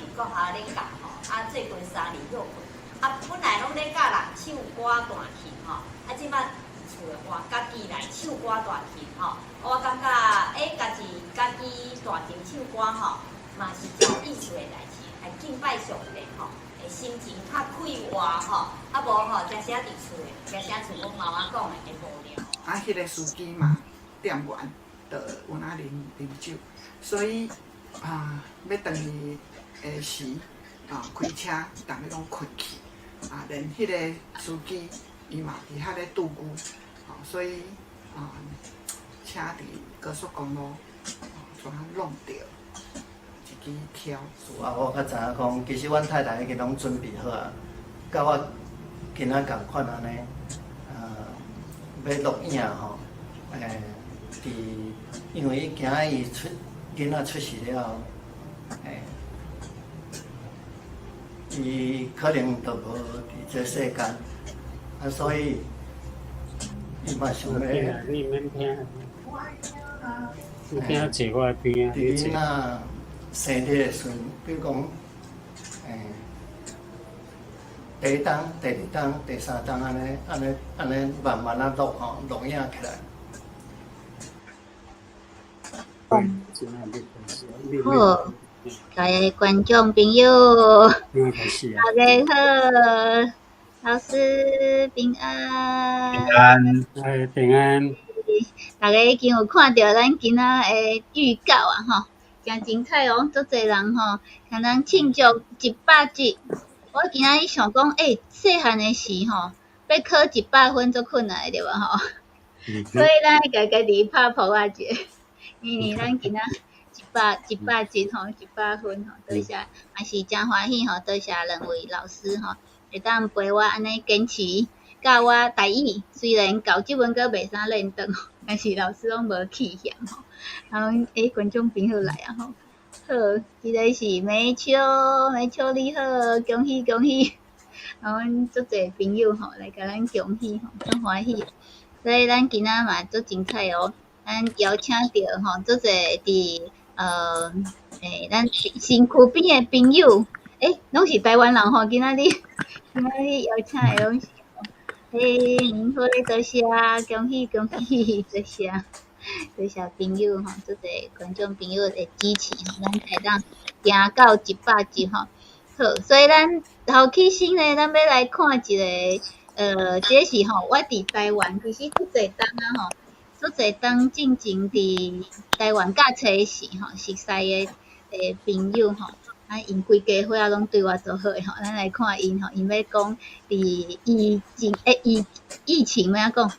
佇國校咧教吼，啊最近3年歇睏，啊本來攏咧教人唱歌彈琴吼，啊這擺厝內換家己來唱歌彈琴吼，我感覺欸家己家己彈琴唱歌吼，嘛是真有意思的代誌，會敬拜上帝吼，會心情較快活吼，啊無吼，定定佇厝內，定定像阮媽媽講的會無聊。啊，彼個司機嘛，店員就有哪啉啉酒，所以啊，欲轉去的時啊，開車逐家攏睏去，啊，連彼個司機伊嘛佇遐咧拄牛，吼，所以啊，車佇高速公路，怎弄著一支柱。是啊，我較知影講，其實阮太太已經攏準備好啊，佮我今仔仝款按呢，欲錄影吼，佇因為伊驚伊出囡仔出世了後，伊可能就無佇這世間，啊，所以伊嘛想欲。你免聽，你聽坐我邊啊。佇囡仔生日的時陣，比如講，第一冬、第二冬、第三冬按呢、按呢、按呢慢慢仔錄吼，錄影起來。好，各位觀眾朋友，大家好，老師平安。平安，哎，平安。大家已經有看著咱今仔的預告啊，吼，誠精彩哦，足濟人吼，共咱慶祝100集。我今仔日想講，欸，細漢的時吼，欲考100分足困難的對無吼？所以咱愛共家己拍噗仔一下，因為咱今仔100集吼，100分吼，多謝，嘛是誠歡喜吼，多謝兩位老師吼，會當陪我按呢堅持，教我台語。雖然到這陣閣袂啥輪轉，但是老師攏無棄嫌吼。然後欸，觀眾朋友來啊吼，好，這个是美秋，美秋你好，恭喜恭喜！啊，阮足濟朋友吼來共咱恭喜吼，足歡喜。所以咱今仔嘛足精彩哦，咱邀請著吼足濟佇咱身軀邊的朋友，欸，攏是台灣人吼，今仔日邀請的攏是吼，欸，明輝多謝，恭喜恭喜，多謝。多謝朋友吼，足濟觀眾朋友的支持吼，咱會當行到100集吼。好，所以咱頭起先呢，咱欲來看一个，這個是吼，我佇台灣其實足濟冬啊吼，足濟冬進前佇台灣教冊時吼，熟似的朋友吼，啊，𪜶規家伙仔攏對我足好的吼，咱來看𪜶吼，𪜶欲講佇疫情欸疫情欲按怎講？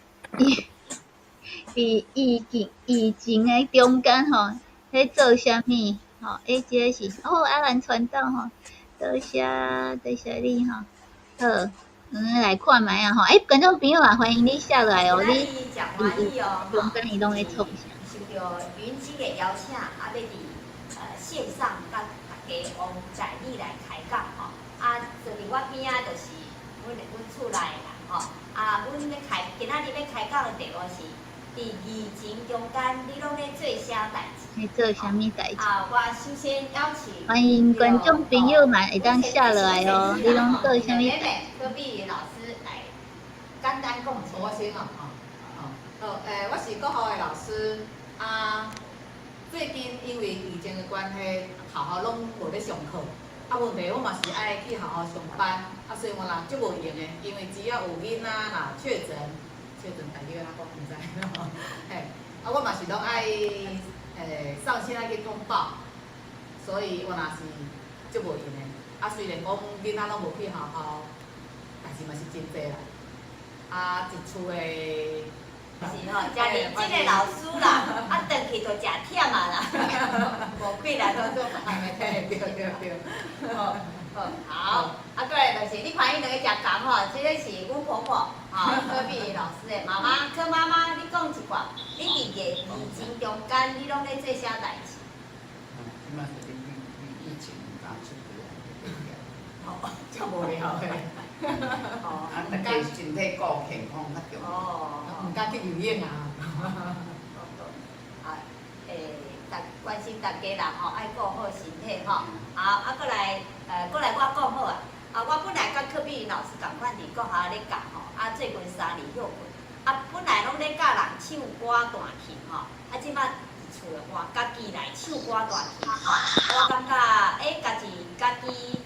佇疫情的中間吼，咧做啥物？吼，欸，這个是哦，阿蘭傳道吼，多謝多謝你吼，好，咱來看覓啊吼，欸，觀眾朋友啊，歡迎你寫落來哦，你中間伊攏咧創啥？受著雲芝的邀請，啊，欲佇線上佮大家用台語來開講吼，啊，坐佇我邊仔就是阮厝內的人吼，啊，阮欲開今仔日欲開講的題目是佇疫情中間，你攏咧做啥代誌？咧做啥物代誌？啊，我首先邀請歡迎觀眾朋友們會當寫落來哦，你攏做啥物妹妹柯碧雲老師來簡單講一下。我先哦，吼，好，我是國校的老師，啊，最近因為疫情的關係，學校攏無咧上課，啊，問題我嘛是愛去學校上班，啊，所以我嘛足無閒的，因為只要有囡仔若確診，確診台語按怎講毋知，嘿，啊，我嘛是攏愛上線愛去通報，所以我若是足無閒的。啊，雖然講囡仔攏無去學校，但是嘛是真濟啦。啊，一厝的。是吼，誠認真的老師啦，啊，轉去就誠忝啊啦，無幾啦都做嘿，對對對。好，好，好，啊，過來就是你看伊兩个誠仝吼，這个是阮婆婆，吼，柯碧雲老師的媽媽，柯媽媽，你講一寡，你佇疫情中間，你攏咧做啥代誌？這擺是疫情毋敢出去啊。哦，足無聊的。哦，啊，大家身體顧健康較重要。哦，毋敢去游泳啊。啊，關心大家啦吼，愛顧好身體吼。吼。好，啊，閣來，閣來我講好啊。啊，我本來佮柯碧雲老師仝款佇國校咧教吼，啊，最近3年歇睏。啊，本來攏咧教人唱歌彈琴吼，啊，這擺佇厝換家己來唱歌彈琴吼，我感覺欸，家己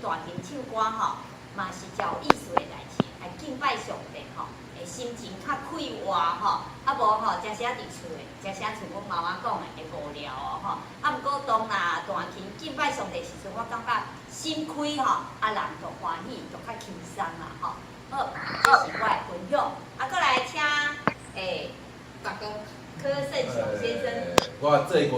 彈琴唱歌吼，嘛是誠有意思的代誌，來敬拜上帝吼，會心情較快活吼，啊無吼，誠時仔佇厝的，誠時仔像阮媽媽講的會無聊哦吼，啊毋過當若彈琴敬拜上帝時陣，我感覺心開吼，啊人就歡喜，就較輕鬆啦吼。好，這是我的分享。啊，閣來請大哥柯勝雄先生。我最近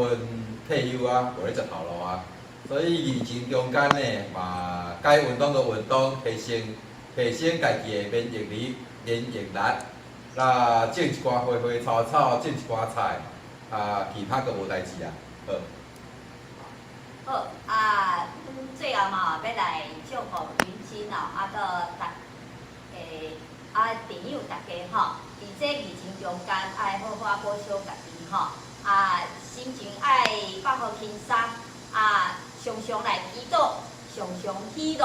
退休啊，無咧食頭路啊，所以疫情中間呢，嘛該運動就運動，提升家己的免疫力，那種一寡花花草草，種一寡菜，啊，其他閣無代誌啊。好。好，啊，阮最後嘛欲來祝福雲珍哦，啊，閣逐啊，朋友逐家吼，佇這疫情中間愛好好保守家己吼，啊，心情愛放予輕鬆，啊，常常來祈禱，常常喜樂，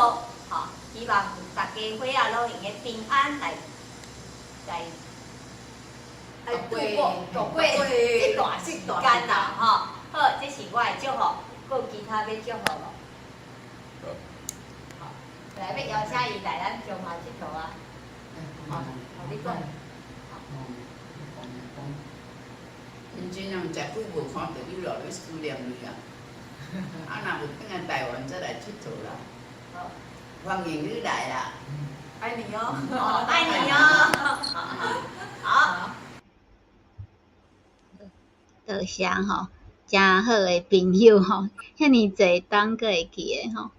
吼，希望逐家伙仔攏會用得平安來度過這段時間啦，吼。好，這是我的祝福，閣有其他欲祝福無？好，來欲邀請伊來咱中華𨑨迌啊。好，你講。認真啊，誠久無看著你咯，欲思念你啊。啊，若有轉來台灣，再來𨑨迌啦。好，歡迎你來啦！愛你哦，愛你哦。好。多謝吼，誠好的朋友吼，遐爾濟冬閣會記得吼。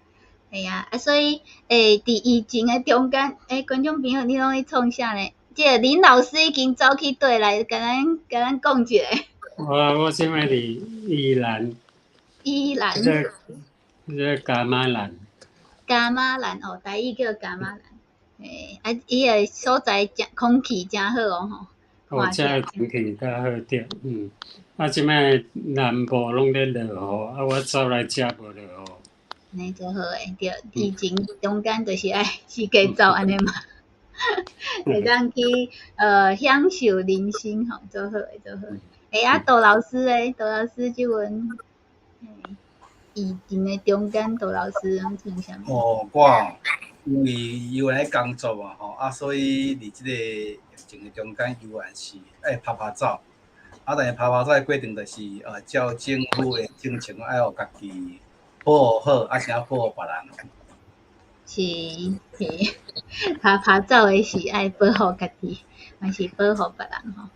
嘿啊，啊所以佇疫情的中間，觀眾朋友你攏咧創啥呢？這個林老師已經走去佗來，共咱講一下。我這擺佇宜蘭。宜蘭。這噶瑪蘭。噶瑪蘭哦，台語叫噶瑪蘭。啊，伊个所在誠空氣誠好哦吼。哦，遮個空氣較好著，嗯。啊，這擺南部攏咧落雨，啊，我走來遮無落雨。按呢足好的，對，疫情中間就是愛四界走按呢嘛，會當去享受人生吼，足好的，足好的。啊，杜老師咧，杜老師這陣，疫情的中間，杜老師攏創啥物？哦，我因為猶原咧工作啊，吼，啊，所以佇這個疫情的中間，猶原是愛拍拍走。啊，但是拍拍走的過程就是照政府的政策，愛予家己保護好，啊，啥保護別人。是是，拍拍走的是愛保護家己，嘛是保護別人吼。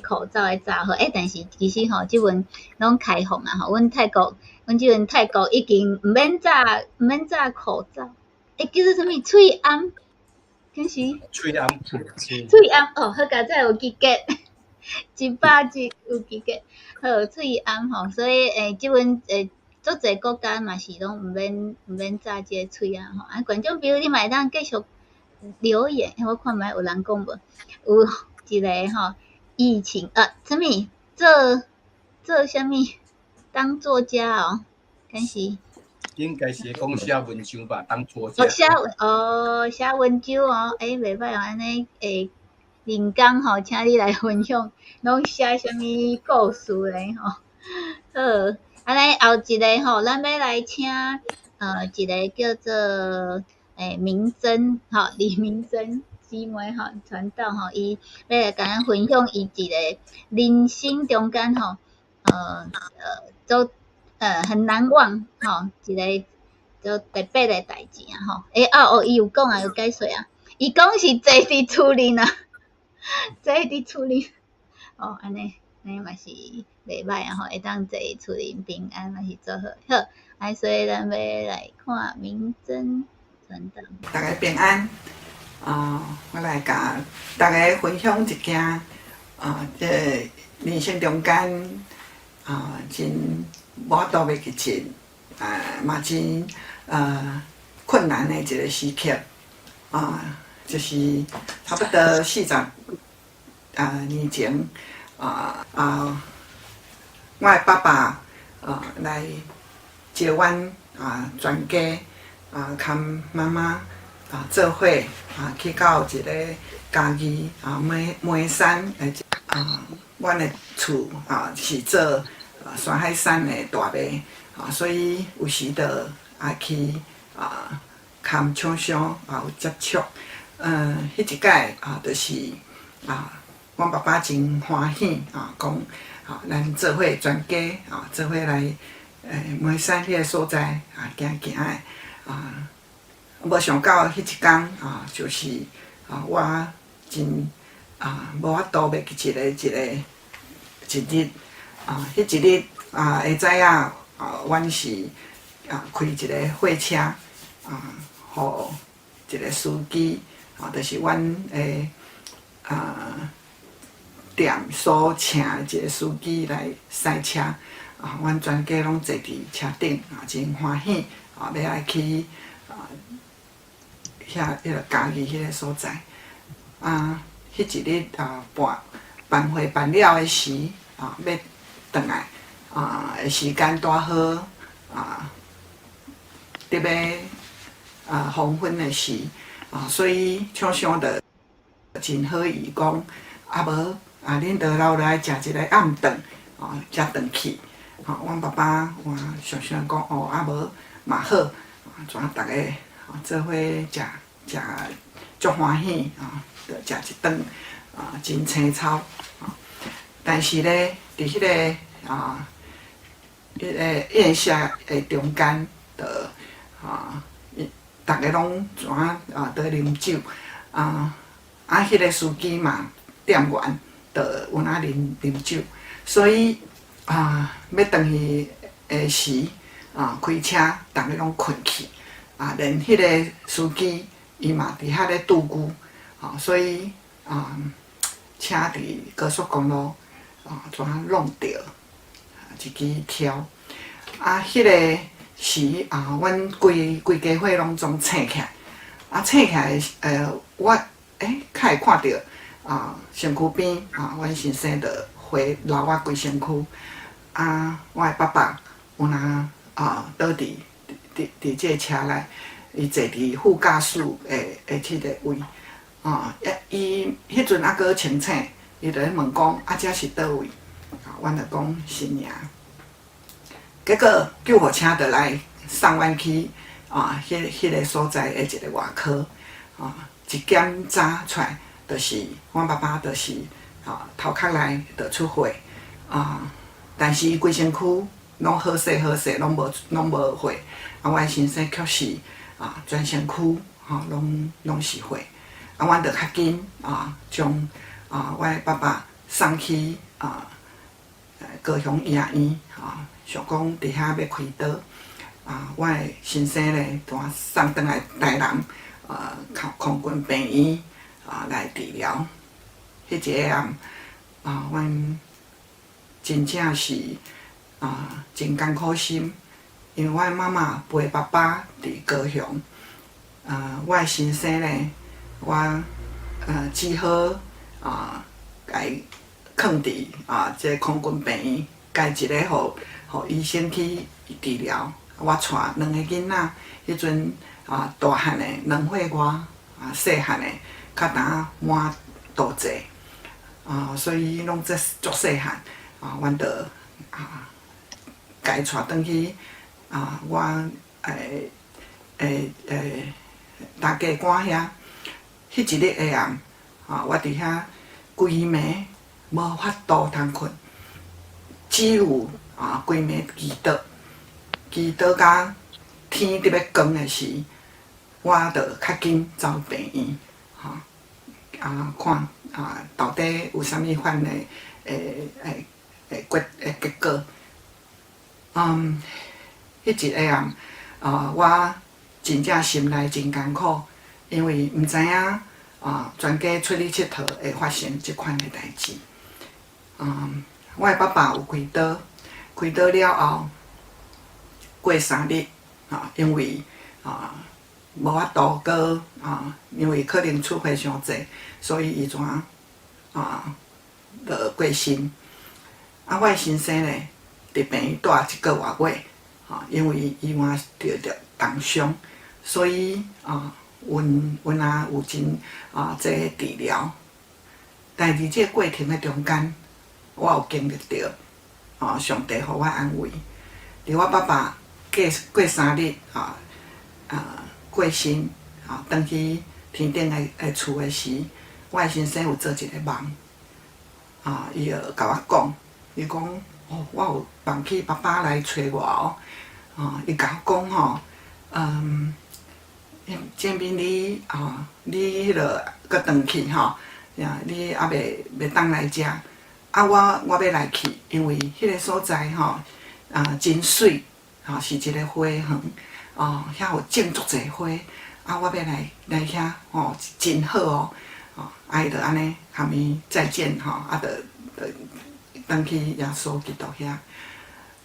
口罩愛紮好，但是其實吼，這陣攏開放啊吼，阮泰國，阮這陣泰國已經毋免紮口罩，叫做啥物喙罨，敢是？喙罨。喙罨哦，好佳哉有記得，100集有記得，好喙罨吼，所以這陣足濟國家嘛是攏毋免紮這個喙罨吼。啊，觀眾朋友你嘛會當繼續留言，我看覓有人講無？有一個吼，疫情啥物做做啥物當作家哦，敢是？應該是講寫文章吧，當作家。哦，寫文章哦，袂歹哦，按呢林剛吼，請你來分享，攏寫啥物故事咧吼？好，按呢後一個吼，咱欲來請一個叫做明珍吼，李明珍姊妹吼，傳道吼，伊欲來共咱分享伊一個人生中間吼，做很難忘吼，一個做特別的代誌啊吼。哦哦，伊有講啊，有解說啊，伊講是坐佇厝裡啊，坐佇厝裡，哦，按呢，按呢嘛是袂歹啊吼，會當坐佇厝裡平安嘛是足好。好，啊，所以咱欲來看明珍傳道。大家平安，啊，我來共大家分享一件啊，這個人生中間啊，真無法度袂記得，啊，嘛真困難的一個時刻，啊，就是差不多40年前，啊，我的爸爸來召阮啊，全家啊，含媽媽啊做伙啊去到一個嘉義啊梅山的啊，阮的厝啊是做山海產的大賣啊，所以有時就愛去啊，含廠商啊有接觸。彼一擺啊，就是啊，阮爸爸真歡喜啊，講啊，咱做伙全家啊，做伙來梅山彼个所在啊，行行的啊，無想到彼一工啊，就是啊，我真啊無法度袂記一个一个一日啊，彼一日啊，會知影啊，阮是啊開一个貨車啊，予一個司機啊，就是阮的啊店所請的一個司機來駛車啊，阮全家攏坐佇車頂啊，真歡喜啊，欲來去啊遐彼个嘉義彼个所在啊，彼一日啊辦辦會辦了的時啊，欲轉來啊的時間拄好啊，特別啊黃昏的時啊，所以廠商就真好意講，啊無啊，恁就留落來食一個暗頓，哦，才轉去。吼，阮爸爸我想想講，哦，啊無嘛好，怎逐个做伙食食足歡喜，啊，就食一頓啊，真青草。但是咧，佇彼个啊，彼个宴席的中間，就啊，逐个攏怎啊佇啉酒，啊啊，彼个司機嘛，店員就有哪啉啉酒，所以啊，欲轉去的時啊，開車逐个攏睏去，啊，連彼个司機伊嘛佇遐咧拄牛，啊，所以啊，車佇高速公路啊，怎挵著一支柱，啊，彼个時啊，阮規規家伙攏總醒起來，啊，醒起來我較會看著啊，身軀邊啊，阮先生就血流啊規身軀，啊，我的爸爸有若啊倒佇佇佇這个車內，伊坐佇副駕駛的這个位，啊，伊彼陣猶閣清醒，伊就咧問講啊，這是佗位？啊，阮就講新營。結果救護車就來送阮去啊，彼彼个所在的一個外科，啊，一檢查出來，就是阮爸爸就是啊頭殼內就出血，啊，但是伊規身軀攏好勢好勢，攏無攏無血。啊，阮先生卻是啊全身軀吼攏攏是血。啊，阮就較緊啊，將啊我的爸爸送去啊高雄醫學院啊，想講佇遐欲開刀。啊，我的先生咧，拄仔送轉來台南啊空空軍病院啊來治療。彼一个暗啊，阮真正是啊真艱苦心，因為我的媽媽陪爸爸佇高雄，啊，我的先生咧，我只好啊，共伊囥佇啊這個空軍病院，共一个予予醫生去治療。我帶兩个囡仔，彼陣啊大漢的2歲外，啊細漢的較焦滿肚濟，啊所以攏這足細漢，啊阮就啊共伊帶轉去啊我大家官遐，彼一日下暗啊我佇遐規暝無法度通睏，只有啊規暝祈禱。祈禱到天得欲光的時，我就較緊走病院，吼啊看啊到底有啥物款的的結的結果。嗯，彼一下暗啊，我真正心內真艱苦，因為毋知影啊全家出去𨑨迌會發生這款的代誌。嗯，我的爸爸有開刀，開刀了後。過3日，啊，因為啊無法度閣啊，因為可能出血傷濟，所以伊怎啊就過身。啊，我的先生咧，佇病院蹛一個外月，啊，啊，因為伊嘛著著重傷，所以啊，阮阮也有真啊這個治療。但佇這個過程的中間，我有經歷著啊，上帝予我安慰。佇我爸爸過過3日啊啊過身啊，轉去天頂的的厝的時，我的先生有做一個夢，啊，伊就共我講，伊講哦，我有夢去爸爸來揣我哦，啊，伊共我講吼，嗯，建斌你啊，你彼個閣轉去吼，呀，你猶未袂當來遮，啊，我我欲來去，因為彼個所在吼，啊，真媠，吼，是一個花園，哦，遐有種足濟花，啊，我欲來來遐，吼，真好哦，哦，啊，伊就按呢含伊再見吼，啊，就就轉去耶穌基督遐。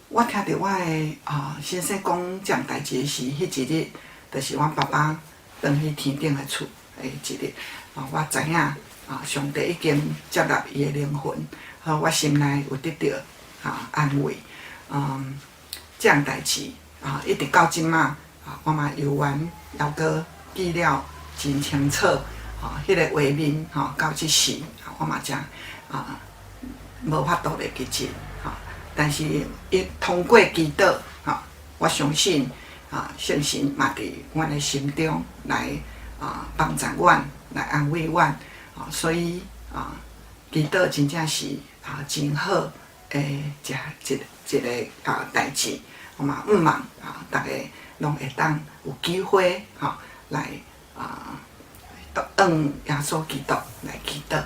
我聽著我的啊先生講這項代誌時，彼一日，就是阮爸爸轉去天頂的厝的一日，啊，我知影啊，上帝已經接納伊的靈魂，予我心內有得著啊安慰。嗯，這項代誌啊，一直到這馬啊，我嘛猶原猶閣記了真清楚。吼，彼個畫面吼，到這時，我嘛誠啊無法度袂記得吼。但是伊通過祈禱吼，我相信啊，聖神嘛佇阮的心中來啊幫助阮，來安慰阮。所以啊，祈禱真正是啊真好的一一一個啊代誌。我嘛向望啊，逐家攏會當有機會吼來啊，向耶穌基督來祈禱。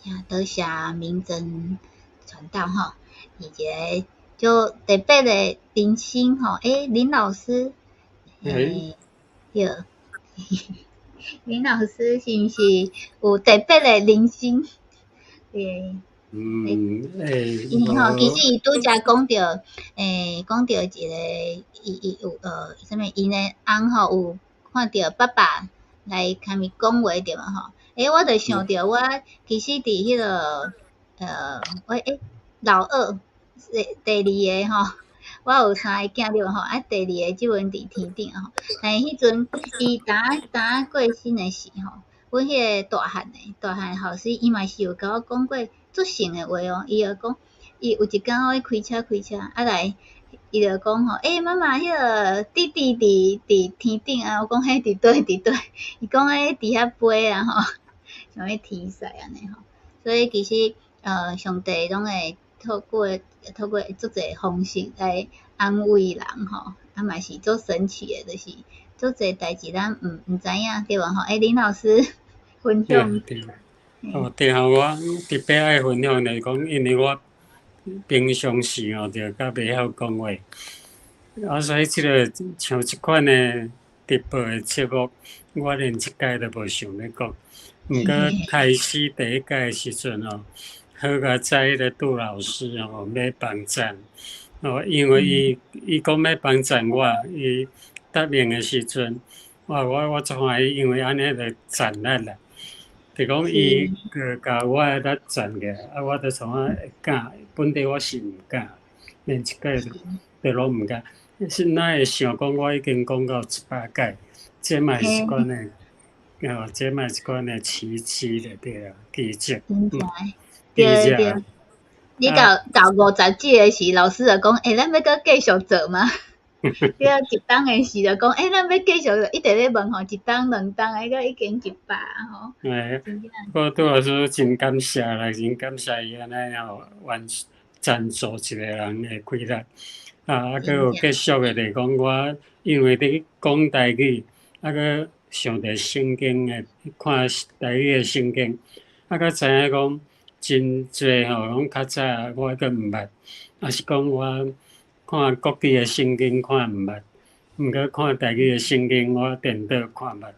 好，多謝明真傳道吼，伊一個就特別的靈性吼，欸，林老師，欸，對，林老師是毋是有特別的靈性？對。嗯，欸，因為吼，其實伊拄才講著，欸，講著一個，伊伊有啥物，𪜶的翁吼有看著爸爸來共伊講話對無吼？欸，我就想著我其實佇彼個，我欸老二，第二个吼，我有三个囝對無吼？啊，第二个這陣佇天頂吼，但是彼陣伊當當過身的時吼，阮彼個大漢的大漢後生，伊嘛是有共我講過足神的話哦，伊就講，伊有一工我開車開車，啊來，伊就講吼，欸媽媽，彼個弟弟佇佇天頂啊，我講彼佇佗佇佗，伊講彼佇遐飛啊吼，像咧天使按呢吼，所以其實上帝攏會透過透過足濟方式來安慰人吼，啊嘛是足神奇的，就是足濟代誌咱毋毋知影對無吼？欸，林老師分享。對哦，對啊，我特別愛分享就是講，因為我平常時吼就較袂曉講話，啊，所以這個像這款的直播的節目，我連一擺都無想欲講。毋過開始第一擺的時陣吼，好佳哉彼個杜老師吼欲幫贊，哦，因為伊伊講欲幫贊我，伊答應的時陣，我我我足歡喜，因為按呢就讚力啦。就講伊閣共我的力讚起來，啊，我就創啊會敢，本底我是毋敢，連一擺都攏毋敢。是哪會想講我已經講到100擺，這嘛是一款的，哦，這嘛是一款的奇蹟就對啊，奇蹟。真正對對。你到到50集的時，老師就講，欸，咱欲閣繼續做嗎？對啊，一冬的時就講，欸，咱欲繼續，一直咧問吼，一冬兩冬，彼個已經100吼。欸，我杜老師真感謝啦，真感謝伊按呢吼，願贊助一個人的氣力。啊，啊，閣有繼續的，就是講我因為佇講台語，啊，閣想著聖經的，看台語的聖經，啊，閣知影講真濟吼，講較早我閣毋捌，抑是講我看國語的聖經看毋捌，毋過看台語的聖經我顛倒看捌，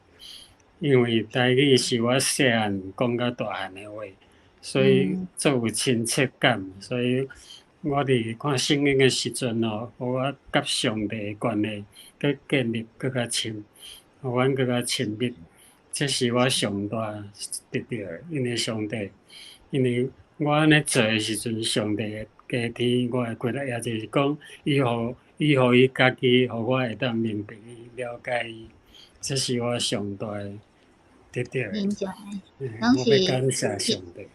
因為台語是我細漢講到大漢的話，所以足有親切感，所以我佇看聖經的時陣吼，予我佮上帝的關係閣建立閣較深，予阮閣較親密，這是我上大得著的，因為上帝，因為我按呢做的時陣，上帝會加添我的骨力，也就是講，伊予伊家己，予我會當明白伊、了解伊，這是我上大的得著的。真正攏是，我欲感謝上帝。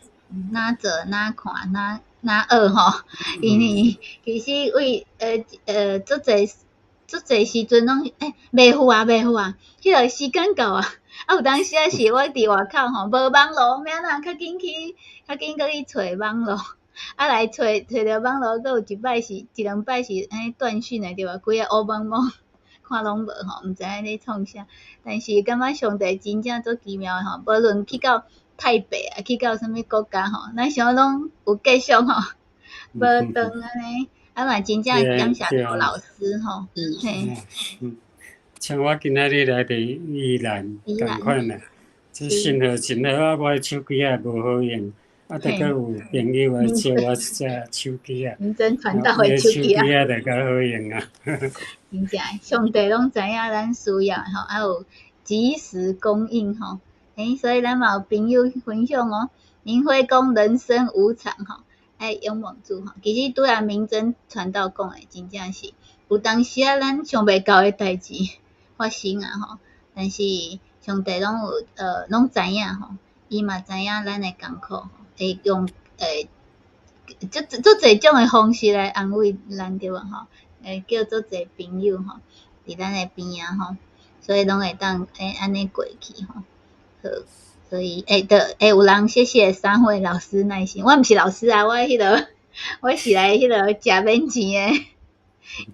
哪做哪看哪哪學吼，因為其實為足濟足濟時陣攏袂赴啊袂赴啊，彼个時間到啊，啊有當時仔是我佇外口吼，無網路，欲按怎較緊去較緊閣去揣網路，啊來揣揣著網路，閣有一擺是一兩擺是按呢斷訊的對無？規个烏蒙蒙，看攏無吼，毋知影咧創啥。但是感覺上帝真正足奇妙的吼，無論去到台北啊，去到啥物國家吼，咱啥物攏有繼續吼，無斷按呢。啊嘛真正感謝郭老師吼，嘿。像我今仔日來佇宜蘭仝款啊，這信號真好啊，我的手機也無好用，啊，著閣有朋友來借我一隻手機啊，傳到的手機啊，就較好用啊。真正，上帝攏知影咱需要吼，啊有及時供應吼，所以咱嘛有朋友分享哦，林輝講人生無常吼，愛勇猛主吼。其實拄仔明真傳道講的，真正是有當時仔咱想袂到的代誌發生啊吼，但是上帝攏有攏知影吼，伊嘛知影咱的艱苦，會用足足濟種的方式來安慰咱對無吼？會叫足濟朋友吼，佇咱的邊仔吼，所以攏會當按呢過去吼。好，所以對，有人謝謝三位老師耐心，我毋是老師啊，我彼個我是來彼個食免錢的，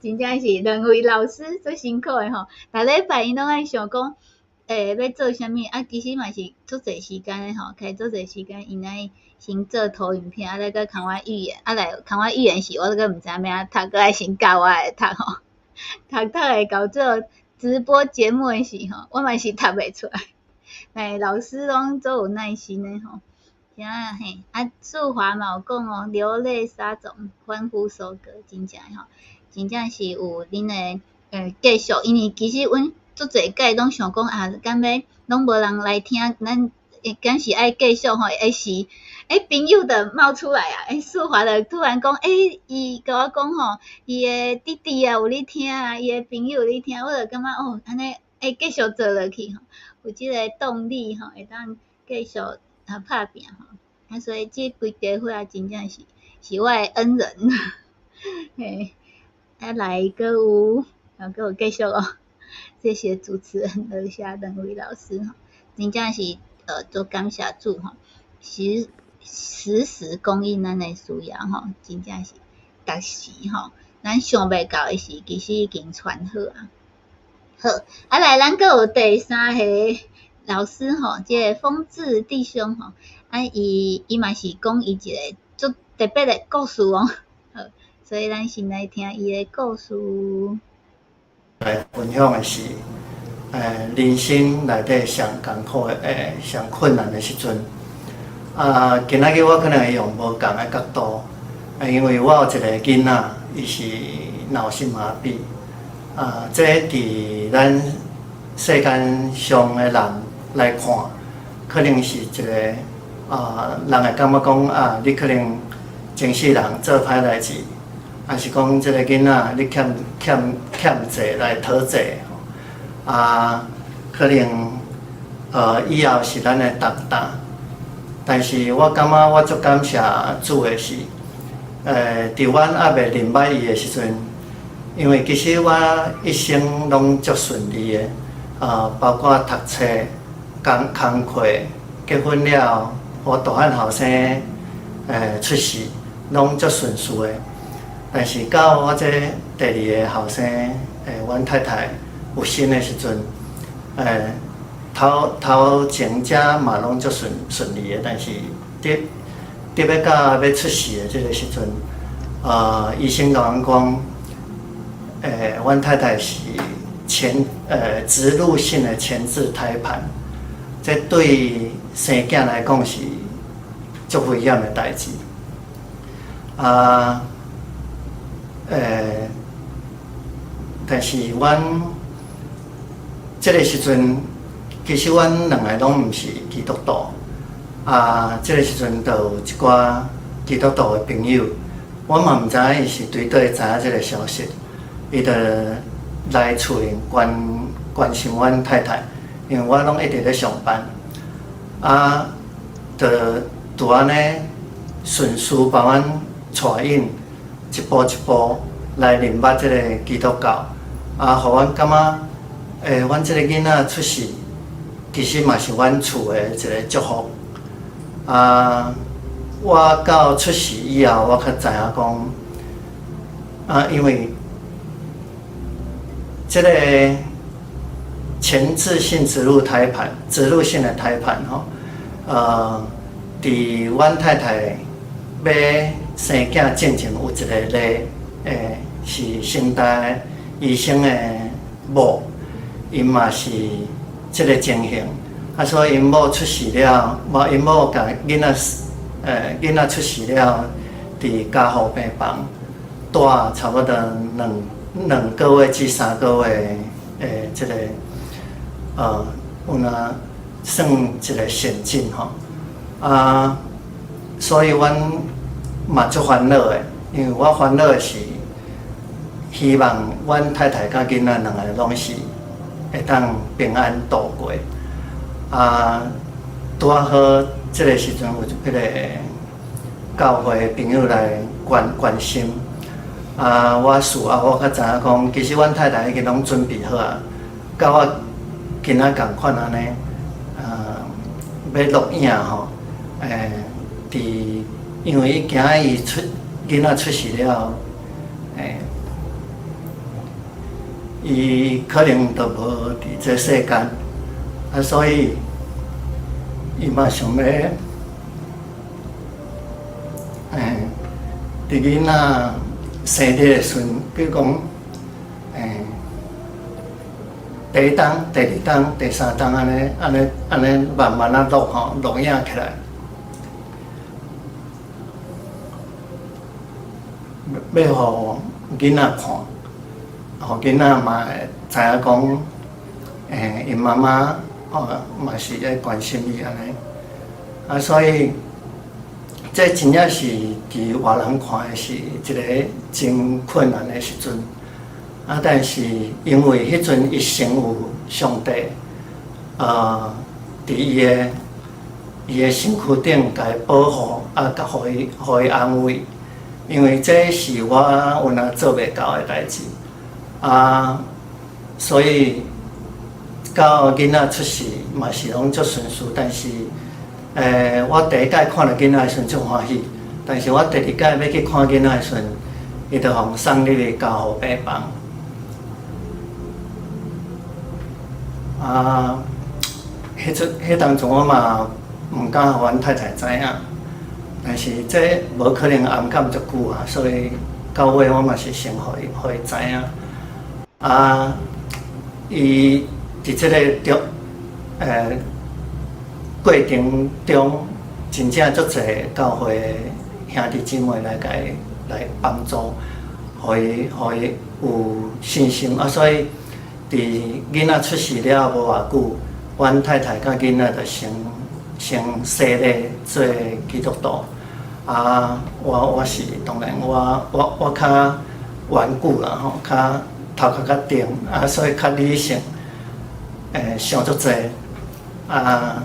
真正是兩位老師足辛苦的吼。逐禮拜𪜶攏愛想講，欲做啥物啊？其實嘛是足濟時間的吼，開足濟時間，𪜶愛先做投影片，啊，再閣共我預言，啊來共我預言時，我閣毋知影欲按怎讀，閣愛先教我來讀吼，讀讀會到做直播節目的時吼，我嘛是讀袂出來。老師攏足有耐心的吼，啥嘿，啊，素華嘛有講哦，流淚撒種，歡呼收割，真正吼，真正是有恁的繼續，因為其實阮足濟屆攏想講啊，敢欲攏無人來聽，咱敢是愛繼續吼，會是朋友就冒出來啊，素華就突然講，伊共我講吼，伊的弟弟啊有咧聽啊，伊的朋友有咧聽，我就感覺哦，按呢繼續做落去吼。有這个動力吼，會當繼續啊拍拚吼，啊所以這規家伙啊，真正是是我的恩人，嘿，啊來閣有，啊閣有繼續哦，謝謝主持人樓下兩位老師吼，真正是足感謝主吼，實時供應咱的需要吼，真正是逐時吼，咱想袂到的時，其實已經傳好啊。好，啊來，咱閣有第三個老師吼，這個豐志弟兄吼，啊伊嘛是講伊一個足特別的故事哦，好，所以咱先來聽伊的故事。來分享的是，人生內底上艱苦的、上困難的時陣。啊，今仔日我可能會用無仝的角度，因為我有一個囡仔，伊是腦性麻痹。啊，這佇咱世間上的人來看，可能是一個啊，人會感覺講啊，你可能前世人做歹代誌，還是講這個囡仔你欠債來討債，啊，可能以後是咱的重擔。但是我感覺我足感謝主的是，佇阮猶未認捌伊的時陣。因為其實我一生攏足順利的，包括讀冊、工工課、結婚了，我大漢後生出世，攏足順遂的。但是到我這第二個後生，阮太太有生的時陣，頭前遮嘛攏足順利的，但是得欲到欲出世的這個時陣，醫生共阮講。阮太太是植入性的前置胎盤，這對生囝來講是足危險的代誌。啊，但是阮這個時陣，其實阮兩个攏毋是基督徒。啊，這個時陣就有一寡基督徒的朋友，我嘛毋知影伊是對佗會知影這个消息，伊就來厝裡關關心阮太太，因為我攏一直咧上班，啊，就拄按呢順勢幫阮帶引一步一步來認捌這個基督教，啊，予阮感覺，阮這個囡仔出世，其實嘛是阮厝的一個祝福，啊。我到出世以後，我較知影講，啊，因為這個前置性植入胎盤、植入性的胎盤吼，佇阮太太欲生囝進前有一個例，是成大醫生的某，𪜶嘛是這個情形，啊，所以𪜶某出世了，無𪜶某共囡仔。囡仔出世了，佇加護病房蹛差不多兩個月至3個月的這個，有若算一個先進吼。啊，所以阮嘛足煩惱的，因為我煩惱的是希望阮太太佮囡仔兩个攏是會當平安度過。啊，拄仔好。這个時陣有彼个教會朋友來關關心，啊，我事後我較知影講，其實阮太太已經攏準備好啊，佮我今仔仝款按呢，欲錄影吼，佇因為伊驚伊出囡仔出世了，伊可能就無佇這世間，啊，所以。伊嘛想欲，佇囡仔生日的時陣，比如講，第一冬、第二冬、第三冬按呢、按呢、按呢慢慢仔錄吼，錄影起來，欲予囡仔看，予囡仔嘛會知影講，𪜶媽媽。哦，嘛是咧關心伊按呢，啊，所以這真正是佇外人看的是一個真困難的時陣，啊，但是因為彼陣伊先有上帝，佇伊的身軀頂共伊保護，啊，共予伊安慰，因為這是我有若做袂到的代誌，啊，所以。到囡仔出世嘛是攏足順遂，但是，我第一擺看著囡仔的時陣足歡喜，但是我第二擺欲去看囡仔的時陣，伊就予送入去加護病房。啊，彼陣彼當陣我嘛毋敢予阮太太知影，但是這無可能掩蓋足久啊，所以到尾我嘛是先予伊予伊知影。啊，伊。佇這个中，過程中，真正足濟教會兄弟姊妹來共伊來幫助，予伊有信心啊。所以，佇囡仔出世了無偌久，阮太太佮囡仔就先先洗禮做基督徒。啊，我是當然我較頑固啦吼，較頭殼較定啊，所以較理性。想足濟啊，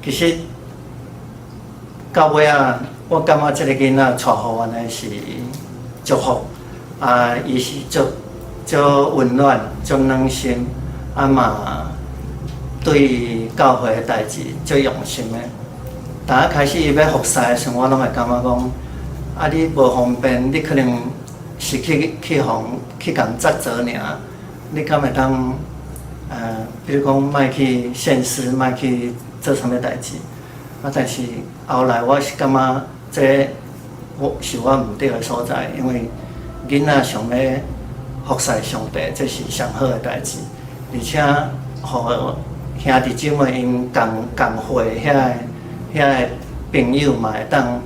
其實到尾仔，我感覺這个囡仔帶予阮的是祝福，啊，伊是足足溫暖、足軟心，啊嘛對教會的代誌足用心的。逐仔開始伊欲服侍的時陣，我攏會感覺講，啊，你無方便，你可能是去予去共責責爾。你敢會當，比如講，莫去獻詩，莫去做啥物代誌？啊，但是後來我是感覺這我是我毋對的所在，因為囡仔想欲服侍上帝，這是上好的代誌，而且予兄弟姊妹𪜶仝仝歲遐个朋友嘛會當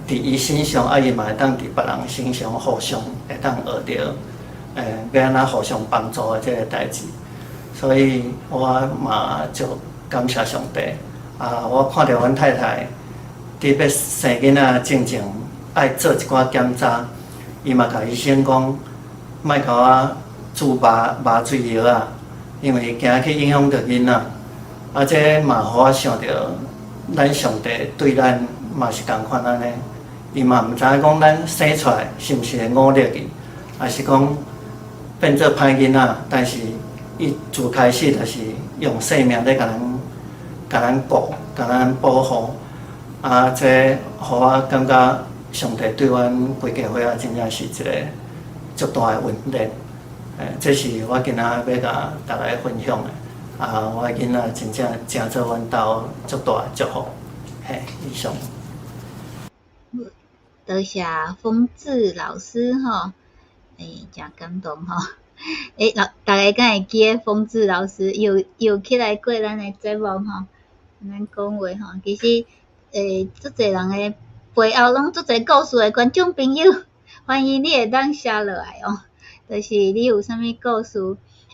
佇伊身上，啊伊嘛會當佇別人身上互相會當學著。欲按怎互相幫助的這个代誌，所以我嘛足感謝上帝。啊，我看著阮太太，伫欲生囡仔進前愛做一寡檢查，伊嘛共醫生講，莫共我注麻醉藥仔，因為驚去影響著囡仔。啊，這嘛予我想著，咱上帝對咱嘛是仝款按呢，伊嘛毋知影講咱生出來是毋是會忤逆伊，抑是講變做歹囡仔，但是伊自開始就是用生命咧共咱、共咱顧、共咱保護。啊，這予我感覺上帝對阮規家伙仔真正是一個足大的恩典。這是我今仔欲共大家分享的。啊，我的囡仔真正成做阮兜足大的祝福。嘿，以上。多謝馮志老師吼，欸，誠感動吼。欸，老大家敢會記得馮志老師有有起來過咱的節目吼，咱講話吼，其實欸，足濟人的背後攏足濟故事的觀眾朋友，歡迎你會當寫落來哦。就是你有啥物故事，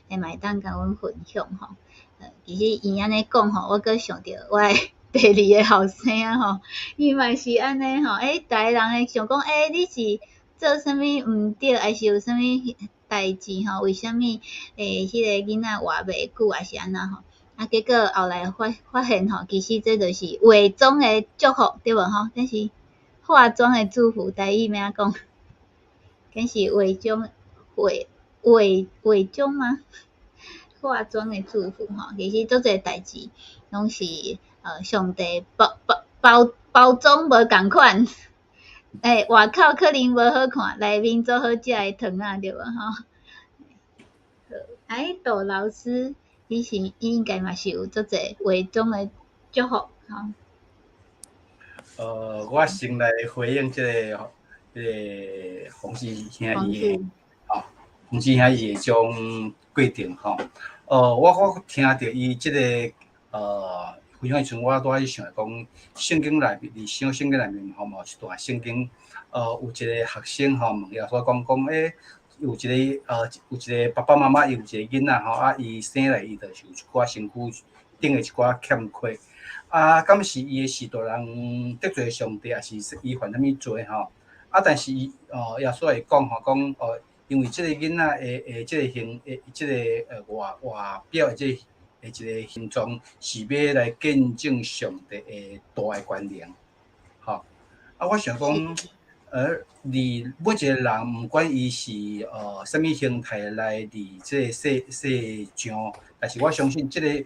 會嘛會當共阮分享吼。其實伊按呢講吼，我閣想著我的第二个後生仔吼，伊嘛是按呢吼。欸，逐个人會想講，欸，你是做啥物毋對，抑是有啥物代誌吼？為啥物欸，彼个囡仔活袂久，抑是按怎吼？啊，結果後來發發現吼，其實這就是偽裝的祝福，對無吼？這是化妝的祝福，台語欲按怎講？這是偽裝偽偽偽裝嗎？化妝的祝福吼，其實足濟代誌攏是上帝包包包包裝無仝款，欸，外口可能無好看，內面足好食的糖仔，對無吼？哎，杜老師，伊是伊應該嘛是有足濟偽裝的祝福吼。我先來回應這個洪志兄伊的，吼，洪志兄伊的種過程吼。我聽著伊這個分享時陣，我拄仔想講，聖經內面，佇小聖經內面吼，嘛有一段聖經，有一個學生吼問耶穌講講，欸，有一個爸爸媽媽，伊有一個囡仔吼，啊，伊生來伊就是有一寡身軀頂的一寡欠缺，啊，敢是伊的序大人得罪上帝，抑是伊犯啥物罪吼？啊，但是伊耶穌會講吼，講哦，因為這個囡仔的這個形的這個外外表的這個的一個形狀，是欲來見證上帝的大的權能，吼。啊，我想講，佇每一個人，毋管伊是啥物形態來佇這個世世上，但是我相信這個攏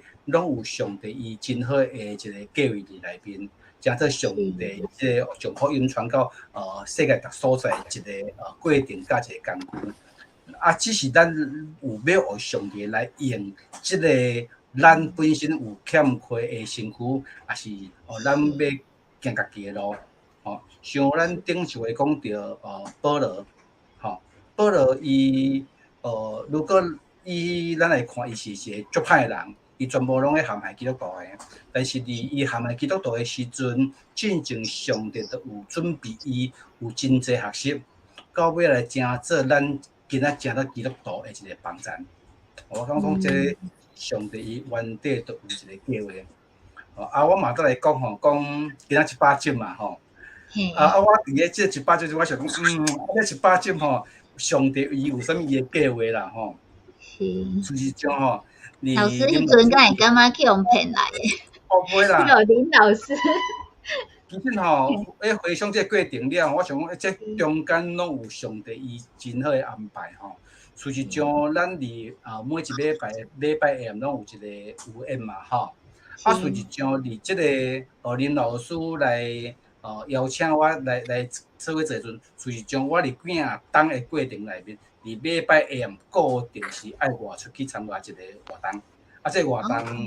有上帝伊真好的一個計劃佇內面，成做上帝這個將福音傳到世界逐所在一個過程佮一個工具。啊，只是咱有欲予上帝來用這個咱本身有欠缺的身軀，抑是哦咱欲行家己的路，吼。像咱頂一回講著保羅，吼，保羅伊如果以咱來看，伊是一個足歹的人，伊全部攏咧陷害基督徒的。但是佇伊陷害基督徒的時陣，進前上帝就有準備伊有真濟學習，到尾來成做咱今仔成做基督徒的一個幫贊。我感覺講這個上帝伊原底就有一個計劃。啊，我嘛閣來講吼，講今仔100集嘛吼。啊啊！我佇咧這100集，我想講，這一百集吼，上帝伊有啥物伊的計劃啦吼？是。事實上吼，老師，彼陣敢會感覺去予騙來的？哦，袂啦。林老師。其實吼，咧回想這個過程了，我想講，這中間攏有上帝伊真好的安排吼。事實上，咱佇啊每一禮拜禮拜下攏有一個有宴嘛吼。啊，事實上，佇這個林老師來邀請我來來做伙做時陣，事實上我佇幾仔冬的過程內面，佇禮拜下固定是愛外出去參加一個活動。啊，這個活動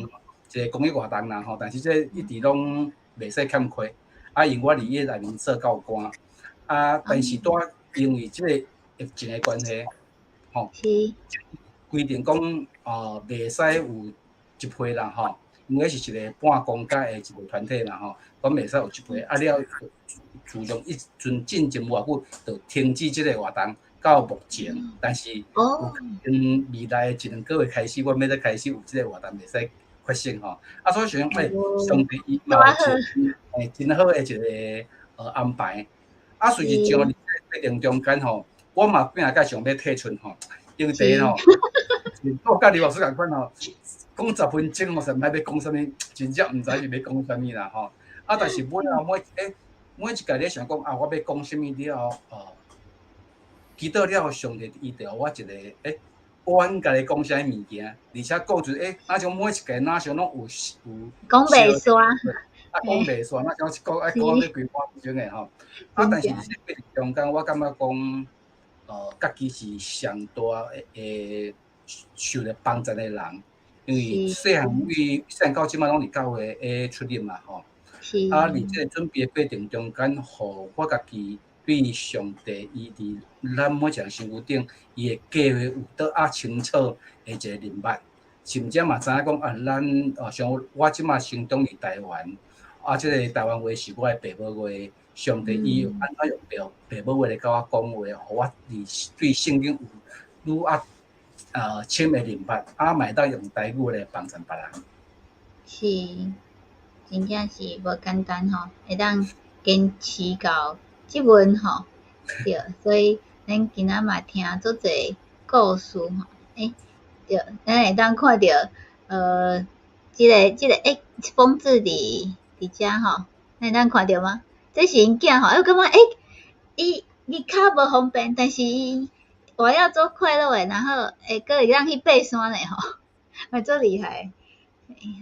一個公益活動啦吼，但是這一直攏袂使欠缺。啊，因為我佇伊內面做教官，啊，但是拄因為這個疫情的關係，吼，規定講袂使有集會啦吼，因為是一個半公開的一個團體啦吼，講袂使有集會，啊了，自從彼陣進前無偌久，就停止這個活動到目前，但是有可能未來一兩個月開始，阮欲再開始有這個活動，袂使發生吼。啊，所以想講，上帝伊嘛有一個真好的一個安排。啊，隨時將佇這個過程中間吼，我嘛變下想欲退出吼，因為第一吼，我佮劉老師仝款吼，講10分鐘吼，實毋知欲講啥物，真正毋知是欲講啥物啦吼。啊，但是尾後每一屆咧想講啊，我欲講啥物了後，祈禱了後，上帝伊就予我一個我按家己講啥物物件，而且講出若像每一屆若像攏有講袂煞，啊，講袂煞，若像講愛講欲規半鐘的吼。啊，但是佇這過程中間，我感覺講，家己是上大的受著幫助的人，因為細漢對細漢到這擺攏佇教會的出入嘛吼。啊，佇這個準備的過程中間，予我家己對上帝伊佇咱每一個人身軀頂，伊的計劃有倒仔清楚的一個認捌，甚至嘛知影講啊，咱像我這擺成長佇台灣，啊，這個台灣話是我的爸母話，上帝伊按怎用爸母話來佮我講話，予我佇對聖經有愈較深的認捌，啊，嘛會當用台語來幫助別人。是，真正是無簡單吼，會當堅持到這陣吼，對，所以咱今仔嘛聽足濟故事吼，對，咱會當看著這個風致佇遮吼，咱會當看著嗎？這是𪜶囝吼，我感覺伊跤無方便，但是伊活了足快樂的，然後會閣會當去爬山咧吼，嘛足厲害。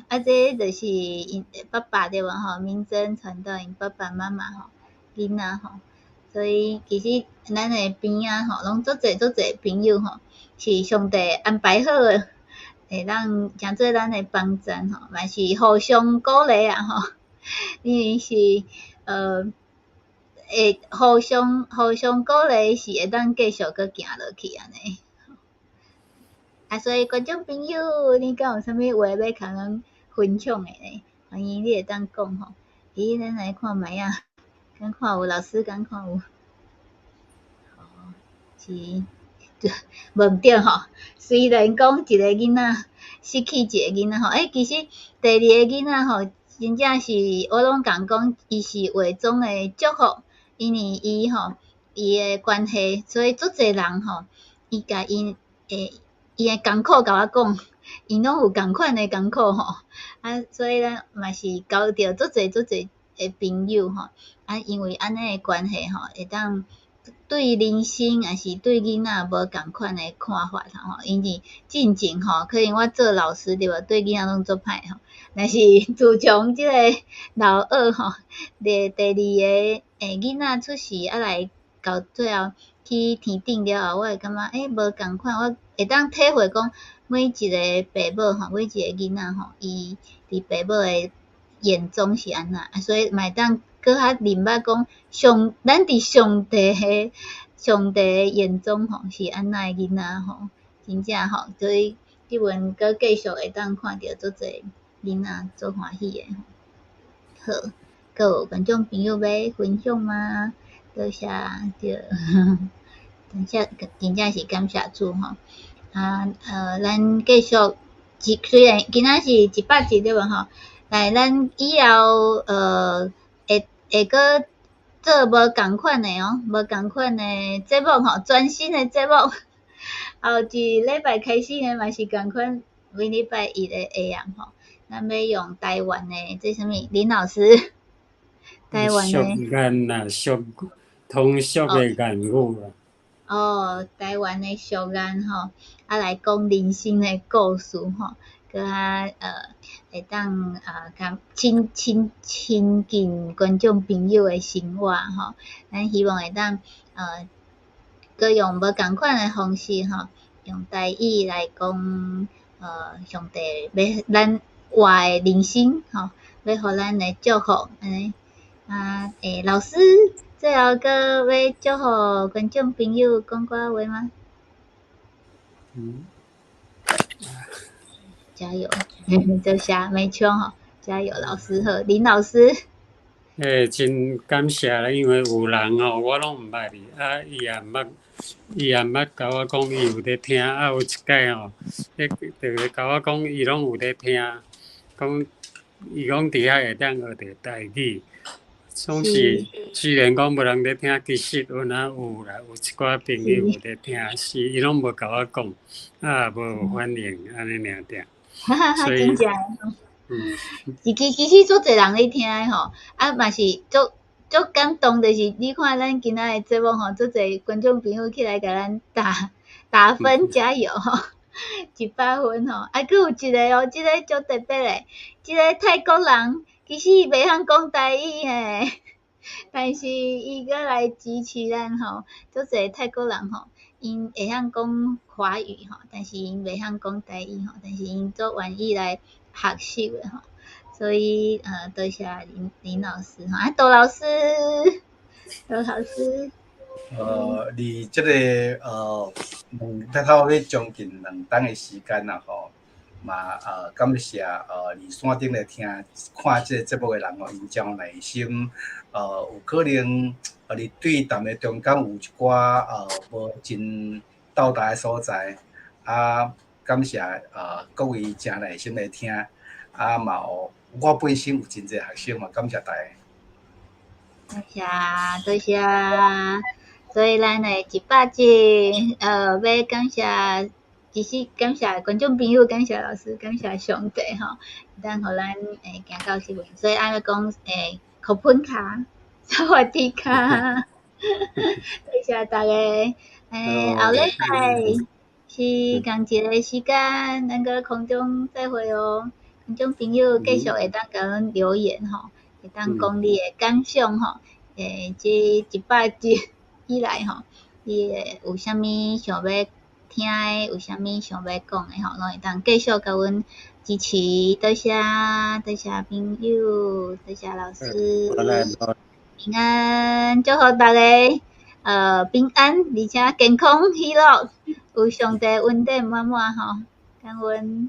啊，這就是𪜶爸爸對無吼？明真傳道𪜶爸爸媽媽吼，囡仔吼，所以其實咱的邊仔吼，攏足濟足濟朋友吼，是上帝安排好的，會當成做咱的幫贊吼，嘛是互相鼓勵啊吼，因為是會互相鼓勵，是會當繼續閣行落去按呢。啊，所以觀眾朋友，你敢有啥物話欲共咱分享的呢？歡迎你會當講吼。咦，咱來看覓仔，敢看有老師敢看有？哦，是，無毋對吼。雖然講一個囡仔失去一個囡仔吼，其實第二個囡仔吼，真正是我攏共講，伊是畫總的祝福，因為伊吼，伊的關係，所以足濟人吼，伊共𪜶伊的艱苦共我講，𪜶攏有仝款的艱苦吼，啊，所以咱嘛是交著足濟足濟的朋友吼，啊，因為按呢的關係吼，會當對人生抑是對囡仔無仝款的看法吼，因為進前吼，可能我做老師對無，對囡仔攏足歹吼，但是自從這個老二吼，第二個囡仔出世啊來到最後去天頂了後，我會感覺無仝款，我會當體會講每一個爸母吼，每一個囡仔吼，伊佇爸母的眼中是按怎，啊，所以嘛會當閣較認捌講上，咱佇上帝的眼中吼是按怎的囡仔吼，真正吼，所以這陣閣繼續會當看著足濟囡仔足歡喜的吼。好，閣有觀眾朋友欲分享嗎？多謝，對，真正真正是感謝主吼。啊，咱繼續，雖然今仔是100集對無吼？來，咱以後會閣做無仝款的哦，無仝款的節目吼，全新的節目。後一禮拜開始呢，嘛是仝款，每禮拜一的下暗吼，咱欲用台灣的這啥物林老師，台灣的俗諺啊，俗通俗的諺語啊。哦，台灣的俗諺吼，啊來講人生的故事吼，閣較會當啊，較親近觀眾朋友的生活吼。咱希望會當閣用無仝款的方式吼，用台語來講上帝欲咱活的人生吼，欲予咱的祝福按呢。啊，老師最後閣欲祝福觀眾朋友講寡話嗎？嗯。加油，多謝沒錯吼，加油，老師好，林老師。真感謝啦，因為有人吼，我攏毋捌伊，啊，伊也毋捌，伊也毋捌共我講伊有咧聽，啊，有一擺吼，彼就共我講伊攏有咧聽。講伊講佇遐會當學著台語，總是雖然講無人咧聽，其實有哪有啦，有一寡朋友有咧聽，是伊攏無共我講，啊無反應按呢爾爾。所以真正，其實足濟人咧聽的吼，啊嘛是足足感動，就是你看咱今仔的節目吼，足濟觀眾朋友起來共咱打打分加油吼，100分吼，啊，閣有一個哦，這个足特別的，這个泰國人其實伊袂曉講台語嘿，但是伊閣來支持咱吼，足濟泰國人吼，𪜶會曉講華語吼，但是𪜶袂曉講台語吼，但是𪜶足願意來學習的吼，所以多謝林林老師吼，啊，杜老師，杜老師。佇這个兩差不多將近2冬的時間啦吼，嘛感謝佇線頂來聽看這个節目的人吼，𪜶真有耐心，有可能佇對談的中間有一寡無真到達的所在，啊，感謝各位誠耐心來聽，啊嘛有我本身有真濟學生嘛，感謝大家。多謝多謝，所以咱的100集，欲感謝，其實感謝觀眾朋友，感謝老師，感謝上帝吼，當予咱會行到這位，所以按呢講，ขอบคุณค่ะ，สวัสดีค่ะ，多謝大家，後禮拜是仝一个時間，咱閣空中再會哦。觀眾朋友繼續會當共阮留言吼，會當講你的感想吼，這100集以來吼，你會有啥物想欲聽的，有啥物想欲講的吼，攏會當繼續共阮支持。多謝多謝朋友，多謝老師，平安，祝福大家平安，而且健康喜樂，有上帝恩典滿滿吼，感恩。